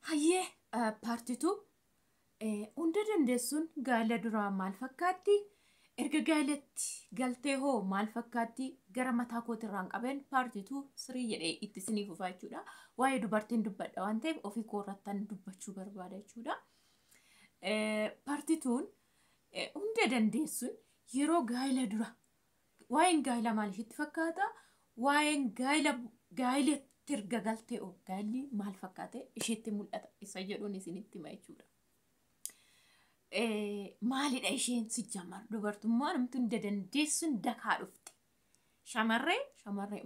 Hayyee, part two, hunda dandeessuun gaa'ela duraa maal fakkaatti? Erga gaa'elatti galtee hoo maal fakkaatti? Gara mataa kootirraan qabeen part two, three jedhee itti isinii fufaa jechuudha. Waa'ee dubartiin dubbadha waan ta'eef ofii koorrattan dubbachuu barbaada jechuudha. Part twon hunda dandeessuun yeroo gaa'ela dura waa'een gaa'ela maal isheetti fakkaata? Waa'een gaa'ela, gaa'elatti erga galtee hoo gaa'elli maal fakkaate isheetti mul'ata isa jedhuun isinitti hima jechuudha. Maalidha isheen sijjamar dubartummaa namti hunda dandeessuun dakaa dhufte. Shamarree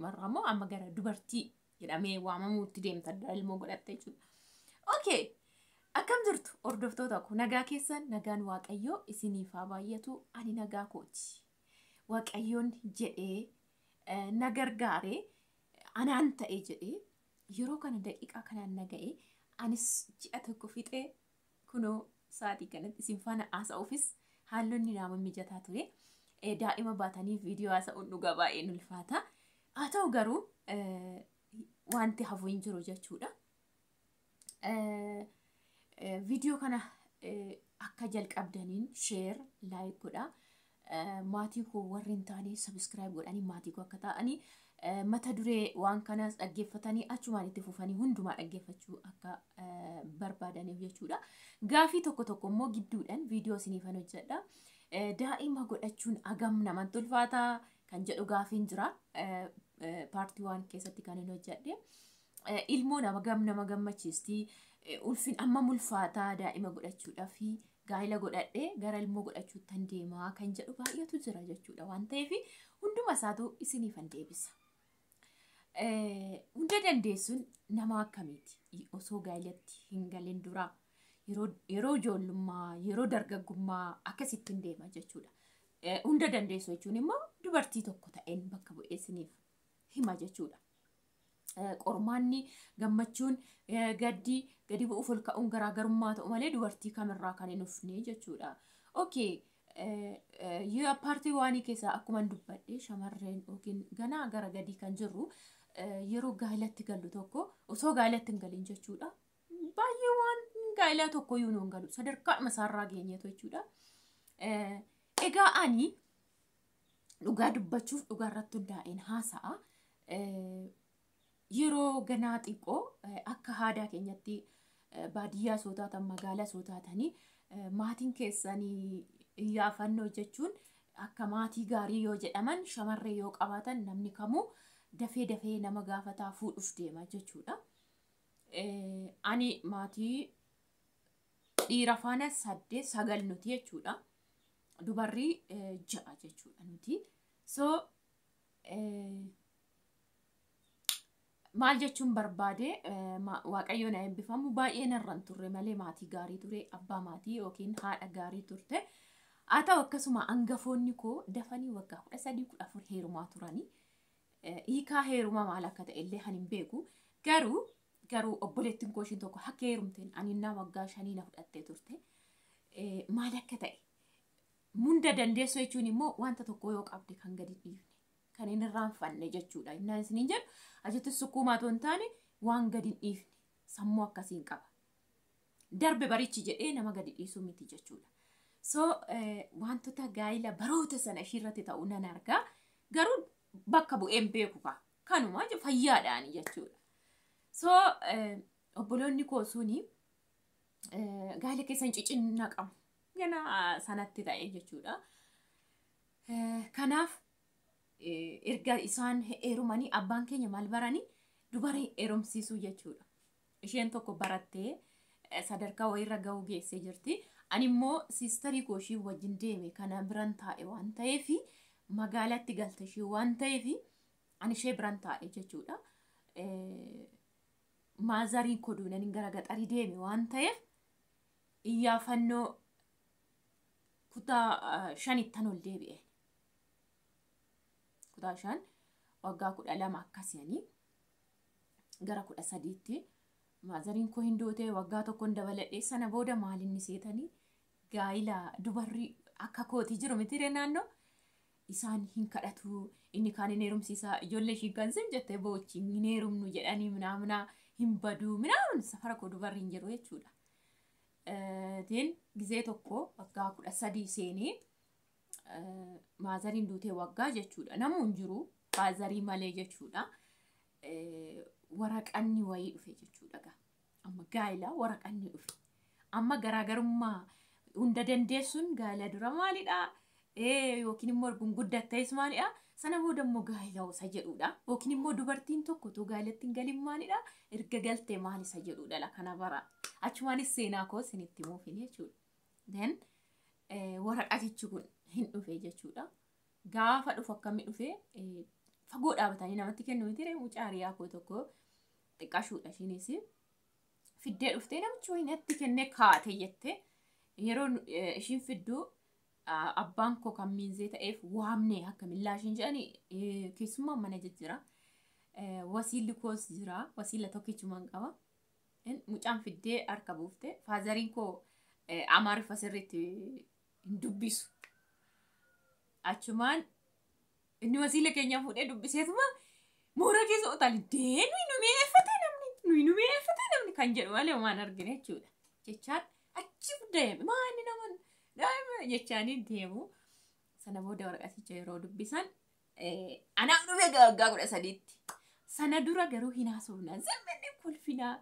marraa immoo amma gara dubartii jedhamee waamamuutti deemta, ilmoo godhatte jechuudha. Okay. Akkam jirtu, hordoftoota koo? Nagaa keessan? Nagaan Waaqayyoo isiniif haa baay'atu. Ani nagaa kooti. Waaqayyoon jedhee na gargaaree anaan ta'e jedhee yeroo kana daqiiqaa kanaan na ga'e. Anis ji'a tokko fixee kunoo sa'aatii kanatti isin faana haasa'uufis haalonni nama mijataa ture. Daa'ima baatanii viidiyoo haasa'uun dhugaa baay'ee ulfaata. Haa ta'u garuu wanti hafu hin jiru jechuudha. Viidiyoo kana akka jalqabdaniin share, like godhaa. Maatii koo warri hin taane subscribe godhanii maatii koo akka ta'anii, mata duree waan kanas dhaggeeffatanii achumaan itti fufanii hundumaa dhaggeeffachuu akka barbaadaniif jechuudha. Gaafii tokko tokko immoo gidduudhaan viidiyoo isiniifan hojjedha. Daa'ima godhachuun agam namatti ulfaataa kan jedhu gaafiin jira. Part one keessatti kan hin hojjedhe. Ilmoo nama gam nama gammachiisti. Ulfin amma ulfaataa daa'ima godhachuudhaaf, gaa'ela godhadhee gara ilmoo godhachuuttan deemaa kan jedhu baay'eetu jira jechuudha. Waan ta'eef hunduma isaatu isiniifan deebisa. Hunda dandeessuun nama akkamiiti? Osoo gaa'elatti hin galin dura, yeroo ijoollummaa, yeroo dargaggummaa akkasittiin deema jechuudha. Hunda dandeessu jechuun immoo dubartii tokko ta'een bakka bu'ee isiniif hima jechuudha. Qormaanni, gammachuun, gaddi, gadi bu'uuf ol ka'uun garaagarummaa ta'u malee dubartii kamirraa kan hin dhufne jechuudha. Okay. Part one keessaa akkuma dubbadhe, shamarreen yookiin ganaa gara gadii kan jirru yeroo gaa'elatti gallu tokko, osoo gaa'elatti hin galin jechuudha. Baay'ee waan gaa'elaa tokko iyyuu nu hin galu, sadarkaa isaarraa geenyeetu jechuudha. Egaa ani dhugaa dubbachuuf dhugaa irratti hundaa'een haasa'a. Yeroo ganaa xiqqoo akka aadaa keenyatti baadiyyaa soo taatan, magaalaa soo taatanii, maatiin keessanii iyyaafannoo jechuun akka maatii gaarii yoo jedhaman, shamarree yoo qabaatan, namni kamuu dafee dafee nama gaafataa fuudhuuf deema jechuudha. Ani maatii dhiira faana saddeet, sagal nuti jechuudha. Dubarri ja'a jechuudha nuti. So maal jechuun barbaade, Waaqayyoon haa eebbifamu, baay'ee narra hin turre malee maatii gaarii ture, abbaa maatii yookiin haadha gaarii turte. Haa ta'u akkasuma hangafoonni koo dafanii waggaa 13, 14 heerumaa turanii. Hiikaa heerumaa maal akka ta'e illee kan hin beeku. Garuu obboleettiin koo ishiin tokko akka heerumteen ani innaa waggaa 5 na fudhattee turte. Maal akka ta'e, hunda dandeessu jechuun immoo wanta tokko yoo qabde kan gadi dhiifne, kan hin irraanfanne jechuudha. Innaan isiniin jedhu achitti sukkuumaa otoo hin taane waan gadi hin dhiifne sammuu akkasiin qaba. Darbe barichi jedhee nama gadi dhiisuu miti jechuudha. So wantoota gaa'ila baroota sana ishiirratti ta'u nan argaa. Garuu bakka bu'een beeku kaa. Kanuma fayyaadhaani jechuudha. So obboloonni koo suni gaa'ila keessan cicinnaa qabu. Gana sanatti ta'e jechuudha. Kanaaf erga isaan heerumanii abbaan keenya maal baranii dubara heerumsiisuu jechuudha. Isheen tokko barattee sadarkaa wayiirra gahuu geessee jirti. Ani immoo sisterii koo ishii wajjin deeme kana biran taa'e waan ta'eef, magaalatti galte ishee waan ta'eef, ani ishee biran taa'e jechuudha. Motheriin koo duunanii gara gaxarii deeme waan ta'eef iyyaafannoo kutaa shanittan ol deebi'e. Kutaa 5, waggaa 12 akkasii gara 13tti motheriin koo hin duute, waggaa tokkoon dabaladhee. Sana booda maalinni seetanii gaa'ila dubarri akka kootii jiru miti naannoo isaan hin kadhatu, inni kaan hin heerumsiisa, ijoollee ishii kan sim jettee boochi, hin heerumnu jedhanii minaamina Hin baduu minaamin safara koo dubarri hin jiru jechuudha. Tiin gizee tokko waggaa 13 seenee maazariin duutee waggaa jechuudha. Namuu hin jiru faazarii malee jechuudha. Waraqanni wayii dhufe jechuudha. Amma gaa'ela waraqanni dhufe. Amma garaagarummaa hunda dandeessuun gaa'ela dura maalidha? Yookiin immoo gunguddattees maalidha? Sana booda immoo gaa'ela isa jedhudha. Yookiin immoo dubartiin tokko utuu gaa'elatti hin galin maalidha? Erga galtee maal isa jedhudha kana bara. Achumaanis seenaa koo isinitti himuufin jechuudha. Then waraqatichi kun hin dhufe jechuudha. Gaafa dhufu akkamii dhufe fagoo dhaabatanii namatti kennu miti mucaa hiriyaa koo tokko xiqqaashuudha ishiinis. Fiddee dhuftee namichi wayii natti kennee kaate jette yeroo ishiin fidduu abbaan koo kan miinzee ta'eef waamne akka millaa ishiin jedhani keessummaa mana jijjira. Wasiilli koos jira. Wasiila tokkichumaan qaba. Mucaan fiddee harka buufte faazariin koo Amaariffa sirriitti hin dubbisu. Achumaan inni wasiila keenya fuudhee dubbiseetuma moora keessa utaali dee nuyi nu mi'eeffate namni nuyi nu mi'eeffate namni kan jedhu malee waan argine jechuudha. Jechaan achi deeme maali nama jechaanii deemu. Sana booda waraqaticha yeroo dubbisan anaaf dhufee waggaa 13tti. Sana dura garuu hin haasofnaa zimminni kolfinaa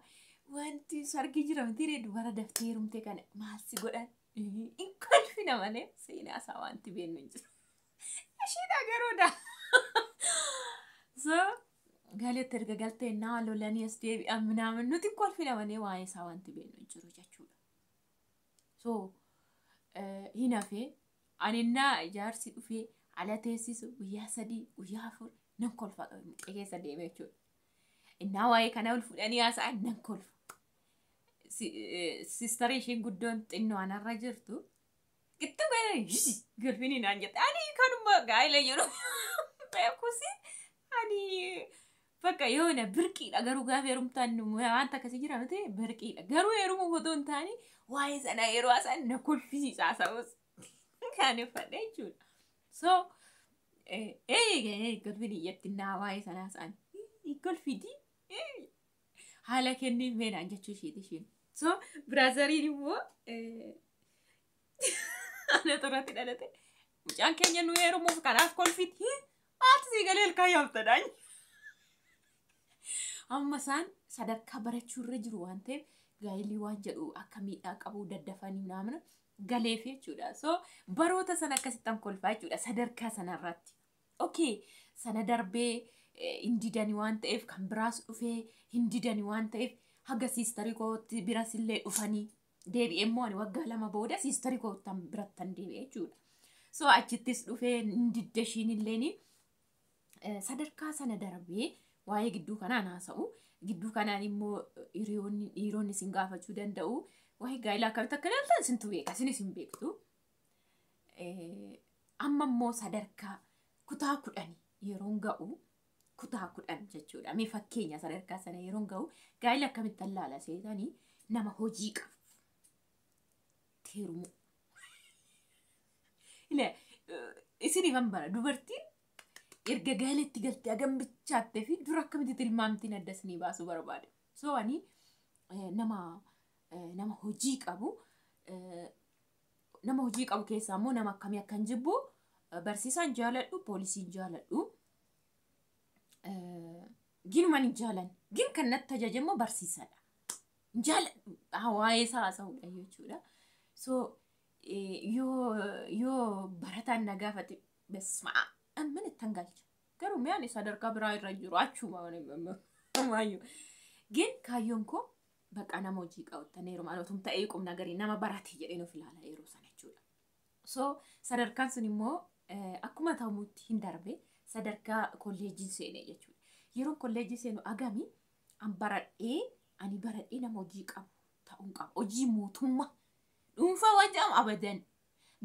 wanti sargi jira miti dubara daftee heerumte kana maal si godhan hin kolfina malee seenaa isaa wanti beeknu hin jiru. Ishiidha garuu daa. So gaaleetti erga galtee naa lolanii as deebi'an minaamin nuti kolfina malee waa'ee isaa wanti beeknu hin jiru jechuudha. So hin hafee aninnaa ijaarsi dhufee ala teessisu guyyaa 3 guyyaa 4 nan kolfa mucee keessa deeme jechuudha. Innaa waa'ee kana ol fuudhanii haasa'an nan kolfa. Sistarii ishiin guddoon xinnoo anarra jirtu gittuu kana golfini naan jette ani kanuma gaa'ela jiru beekusi ani bakka yoona birqiidha garuu gaafa heerumtaan wanta akkasii jira miti birqiidha garuu heeruma otoo hin taane waa'ee sana yeroo haasa'an na kolfisiisa haasa'us kan uffadhe jechuudha. So golfini jetti naa waa'ee sana haasa'an golfiti haala kenniin meenaan jechuu isheeti ishiin. So biraazariin immoo ana irratti dhalate mucaan keenya nu heerumuuf kanaaf kolfiti haati sii galee ilkaan yaaftadhaan. Amma isaan sadarkaa barachuu irra jiru waan ta'eef gaa'elli waan jedhu akka miidhaa qabu daddafanii naamna galeef jechuudha. So baroota sana akkasittan kolfaa jechuudha sadarkaa sanarratti. Okay sana darbee hin didani waan ta'eef kan biraas dhufee hin didani waan ta'eef haga siistarii kootti biras illee dhufanii deebi'ee immoo ani waggaa 2 booda siistarii koottan birattan deebi'e jechuudha. So achittis dhufee hin didde ishiin illeen sadarkaa sana darbee waa'ee gidduu kanaan haasa'u. Gidduu kanaan immoo dhiironni isin gaafachuu danda'u. Waa'ee gaa'elaa akkamitti akka ilaaltan isintu beeka isinis hin beektu. Amma immoo sadarkaa kutaa 10 yeroon ga'u kutaa 10 jechuudha. Mee fakkeenya sadarkaa sana yeroon ga'u gaa'ela akkamitti ilaala seetanii nama hojii qabu. Heerumu. Ile isiniifan bara dubartiin erga gaa'elatti galtee hagam bichaattee fi dura akkamitti tilmaamtiin adda isinii baasuu barbaade. So ani nama hojii qabu nama hojii qabu keessaa immoo nama akkamii akkan jibbu barsiisaan jaaladhu poolisiin jaaladhu ginuman hin jaalan gin kan natti ajaje immoo barsiisaadha. Jaaladhu waa'ee isaa haasa'uudha jechuudha. So yoo barataan na gaafate besmaa amma ittan galcha. Garuu mi'aan sadarkaa biraa irra jiru achuma maayyuu. Gin kaayyoon koo bakka nama hojii qabu tanneeruma otum ta'ee qubna garii nama barate jedhee nuuf ilaala yeroo sana jechuudha. So sadarkaan sun immoo akkuma ta'umutti hin darbe sadarkaa kolleejjii seenee jechuudha. Yeroo kolleejjii seenu agami an baradhee ani baradhee nama hojii qabu ta'uun qaba. Hojii mootummaa dhuunfaa waan jedhamu abadan.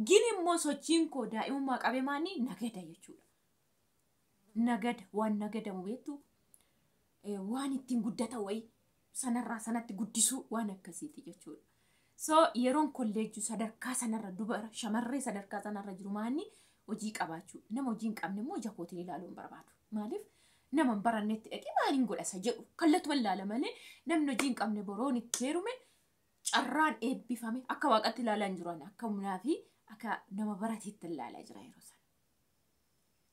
Gin immoo sochiin koo daa'imummaa qabee maanii nagada jechuudha. Nagada waan nagadamu beektu waan ittiin guddata wayii sanarraa sanatti guddisuu waan akkasiiti jechuudha. So yeroon kolleejjii sadarkaa sanarra dubara shamarree sadarkaa sanarra jiru maanni hojii qabaachuu nama hojii hin qabne immoo ija kootiin ilaaluu hin barbaadu. Maaliif Nama hin barannetti dhaqee maaliin godha isa jedhu kallatuma ilaala malee namni hojii hin qabne boroon itti heerume carraan eebbifame akka waaqatti ilaalaa hin jiru akka humnaa fi akka nama barateetti ilaalaa jira yeroo sana.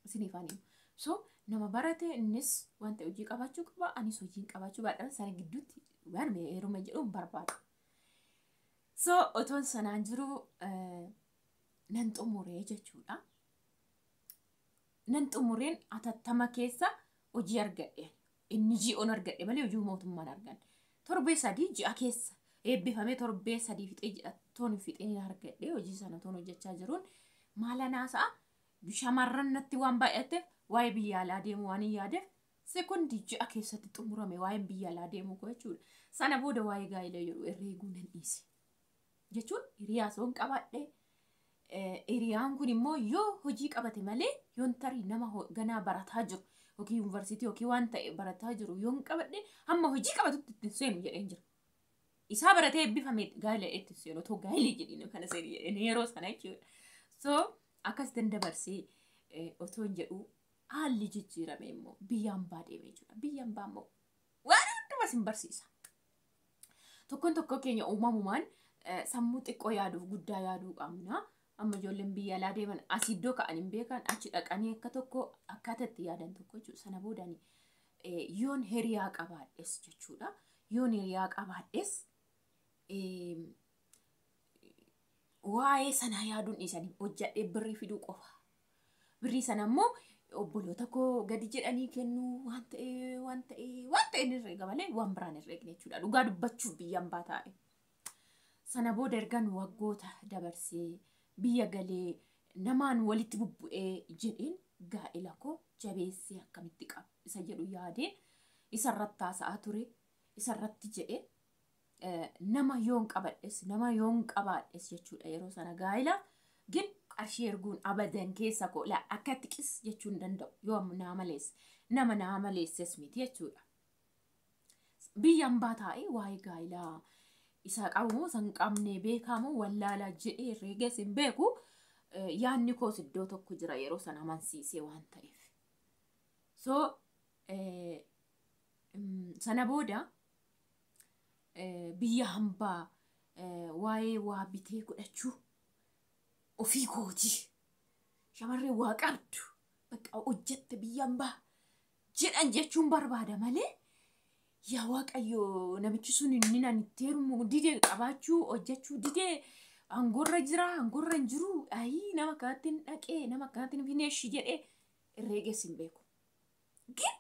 Isiniif ani. So nama barate innis wanta hojii qabaachuu qaba anis hojii qabaachuu baadhaan sana gidduutti waan heerume jedhu hin barbaadu. So otoon sanaan jiru nan xumuree jechuudha. Nan xumureen atattama keessa hojii argadhe. Inni ji'oon argadhe malee hojii mootummaan arganne. Torbee 3 ji'a keessa eebbifamee torbee 3 fixee ji'a toon fixee argadhe hojii sana toon hojjechaa jiruun maala naasa'a shamarran natti waan baay'ateef waa'ee biyya alaa deemu waan hin yaadeef sekondii ji'a keessatti xumurame waa'een biyya alaa deemu jechuudha. Sana booda waa'ee gaa'ela jedhu herreeguu nan dhiise. Jechuun hiriyaa soon qabaadhe. Hiriyaan kun immoo yoo hojii qabate malee yoon tarii nama ganaa barataa jiru yookiin yuunivarsiitii yookiin waan ta'e barataa jiru yoon qabadhe hamma hojii qabatutti ittiin seenu jedheen jira. Isaa baratee eebbifame gaa'ela itti seenu otoo gaa'ela jedheen kana seenu jedheen yeroo sana jechuudha. So akkas dandabarsee otoo hin jedhu haalli jijjiirame immoo biyya hambaa deemee jira. Biyya hambaa immoo waan hundumas hin barsiisa. Tokkoon tokko keenya uumamumaan sammuu xiqqoo yaaduuf guddaa yaaduu qabna. Amma ijoolleen biyya alaa deeman as iddoo ka'an hin beekan achi dhaqanii akka tokko akkaataa itti yaadan tokko jechuudha. Sana boodani yoon hiriyaa qabaadhes jechuudha. Yoon hiriyaa qabaadhes waa'ee sanaa yaaduun dhiisanii hojjadhee birrii fiduu qofa. Birrii sana immoo obboloota koo gadi jedhanii kennuu waan ta'e waan ta'e waan ta'e hin herreega malee waan biraan hin herreegne jechuudha. Dhugaa dubbachuuf biyya hambaa taa'e. Sana booda ergan waggoota dabarsee biyya galee namaan walitti bubbu'ee jedheen gaa'ela koo jabeessee akkamitti qaba isa jedhu yaadee isarratti haasa'aa ture isarratti jedhee nama yoon qabadhes nama yoon qabaadhes jechuudha yeroo sana gaa'ela gin qarshii erguun abadan keessa koo laa akka xiqis jechuu hin danda'u yoo naa maleesse nama naa maleesses miti jechuudha. Biyya hambaa taa'ee waa'ee gaa'elaa isa qabu moo isa hin qabne beekamoo wallaalaa jedhee herreeges hin beeku yaadni koos iddoo tokko jira yeroo sana amansiisee waan ta'eef. So sana booda biyya hambaa waa'ee waa bitee godhachuu ofii kooti. Shamarree waa qabdu bakka hojjette biyya hambaa jedhan jechuun barbaada malee yaa Waaqayyo namichi sun inni nan itti heerumu didee qabaachuu hojjechuu didee angorra jira angorra hin jiru ayii nama akkanatti hin dhaqee nama akkanatti hin fineeshi jedhee herreeges hin beeku. Gin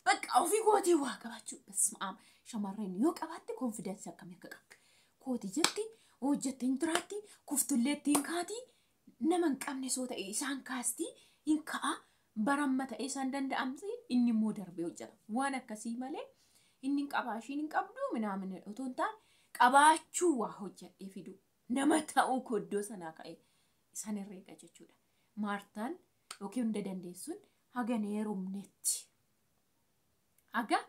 bakka ofii kootii waa qabaachuu basmaam shamarreen yoo qabaatte konfidensii akkamii akka qabdu. Kooti jetti hojjette hin jiraatti kuftullee ittiin kaati nama hin qabne soo ta'e isaan kaasti hin ka'a baramma ta'e isaan danda'amsi inni immoo darbee hojjeta. Waan akkasii malee inni hin qabaa ishiin hin qabdu minaamin otoo hin taane qabaachuu waa hojjedhee fidu nama ta'uu koo iddoo sanaa ka'e isaan herreega jechuudha. Maartaan yookiin hunda dandeessuun haga hin heerumnetti haga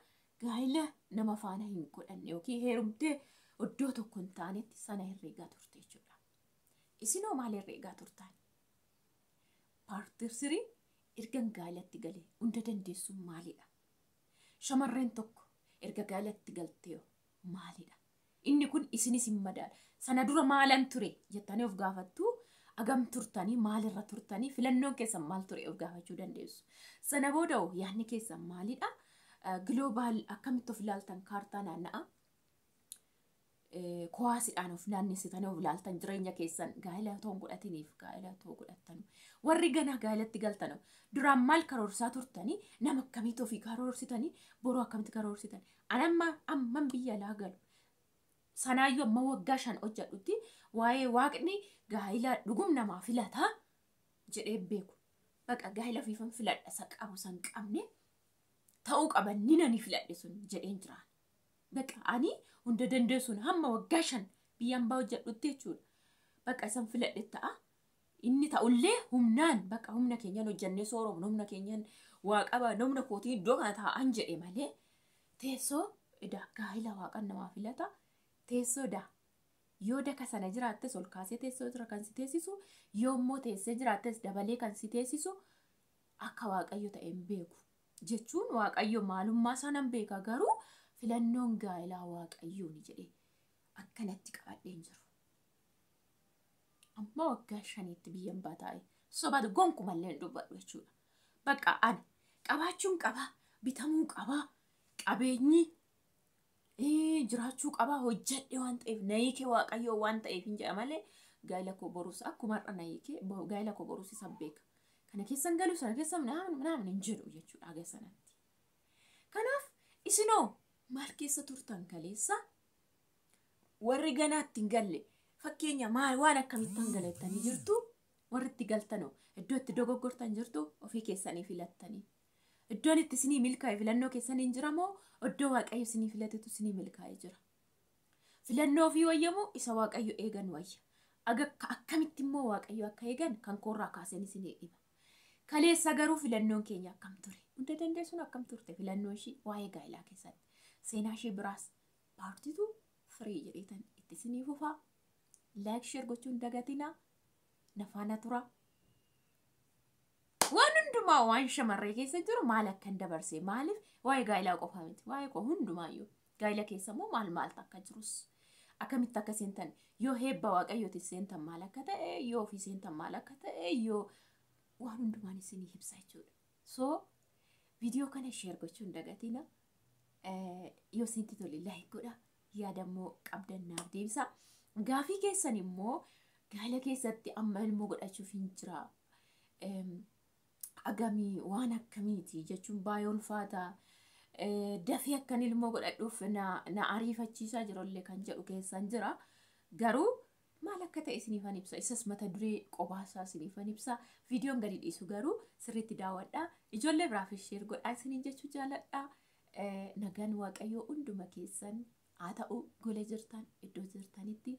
gaa'ela nama faana hin godhanne yookiin heerumtee iddoo tokko hin taanetti sana herreegaa turte jechuudha. Isinoo maal herreegaa turtan? Paartirsirii ergan gaa'elatti galee hunda dandeessuun maalidha? Shamarreen tokko erga gaa'elatti galtee maalidha? Inni kun isinis hin madaala. Sana dura maalan ture jettanii of gaafattu agam turtanii maalirra turtanii filannoon keessan maal ture of gaafachuu dandeessu. Sana booda yaadni keessan maalidha? Global akkamitti of ilaaltan kaartaa naanna'a. Kowaasiidhaan of naannessitanii of ilaaltan jireenya keessan gaa'ela otoo hin godhatiniif gaa'ela otoo godhattan warri ganaa gaa'elatti galtan duraan maal karoorsaa turtanii nama akkamitti ofii karoorsitanii boruu akkamitti karoorsitan ani amma amman biyya alaa galu sanaayyuu amma waggaa 5 hojjedhutti waa'ee waaqni gaa'ela dhugum namaa filataa jedhee beeku. Baqa gaa'ela ofiifan filadha isa qabu san qabne ta'uu qaban ni nani filadhe sun jedheen jiraan. Baqa ani hunda dandeessuun hamma waggaa 5 biyya hambaa hojjedhutti jechuudha. Baqa isan filadhe ta'a. Inni ta'ullee humnaan baqa humna keenyaan hojjennee sooromnu humna keenyaan waa qaba humna kootiin iddoo kana taa'an jedhe malee teessoo edaa gaa'ela waaqan namaa filata teessoo daa. Yoo daka sana jiraattes ol kaasee teessoo jira kan si teessisu yoo immoo teessee jiraattes dabalee kan si teessisu akka waaqayyo ta'e hin beeku. Jechuun Waaqayyo maalummaa isaa nan beeka, garuu filannoon gaa'elaa Waaqayyooni jedhee akkanatti qabadheen jiru. Amma waggaa 5tti biyyan baataa'e sobaatu gonkumallee hin dubbadhu jechuudha. Bakka ani qabaachuun qaba, bitamuu qaba, qabeenyi jiraachuu qaba, hojjedhe waan ta'eef na hiikee Waaqayyoo waan ta'eef hin jedha malee gaa'ela koo boruus akkuma har'a na hiikee gaa'ela koo boruus isa beeka. Kana keessan galu sana keessa minaamin hin jedhu jechuudha haga sanatti. Kanaaf isinoo maal keessa turtan kaleessa? Warri ganaatti hin galle fakkeenya maal waan akkamittan galattanii jirtu? Warri itti galtanoo iddoo itti dogoggortan jirtu ofii keessanii filattanii. Iddoon itti isinii milkaa'e filannoo keessanii hin jiramoo iddoo Waaqayyo isinii filatetu isinii milkaa'e jira? Filannoo ofii wayyamoo isa Waaqayyo eegan wayya? Aga akkamitti immoo Waaqayyo akka eegan kan koorraa kaaseen isinii hima. Kaleessa garuu filannoon keenya akkam ture? Hunda dandeessuun akkam turte filannoon ishii waa'ee gaa'elaa keessatti? Seenaa ishee biraas paartitu firii jedheetan itti isinii fufaa. Like, share gochuun dagatinaa. Nafaana tura. Waan hundumaa waan shamarree keessa jiru maal akkan dabarse, maaliif waa'ee gaa'elaa qofaa miti, waa'ee koo hundumaayyuu, gaa'ela keessa immoo maal maaltu akka jirus, akkamitti akka seentan, yoo heebba Waaqayyooti seentan maal akka ta'e, yoo ofii seentan maal akka ta'e, yoo waan hundumaan isinii ibsa jechuudha. So viidiyoo kana share gochuun dagatina. Yoo isinitti tole like godha. Yaada immoo qabdan naaf deebisa. Gaafii keessan immoo gaa'ela keessatti amma ilmoo godhachuuf hin jira. Agamii waan akkamiiti jechuun baay'ee ulfaata. Dafee akkan ilmoo godhadhuuf na ariifachiisaa jirullee kan jedhu keessan jira. Garuu maal akka ta'e isiniifan ibsa. Isas mata duree qobaasaa isiniifan ibsa. Viidiyoon gadi dhiisu garuu sirriitti daawwadha. Ijoollee biraafis share godhaa isiniin jechuu jaaladha. Nagaan Waaqayyoo hunduma keessan haa ta'u, gola jirtan iddoo jirtanitti.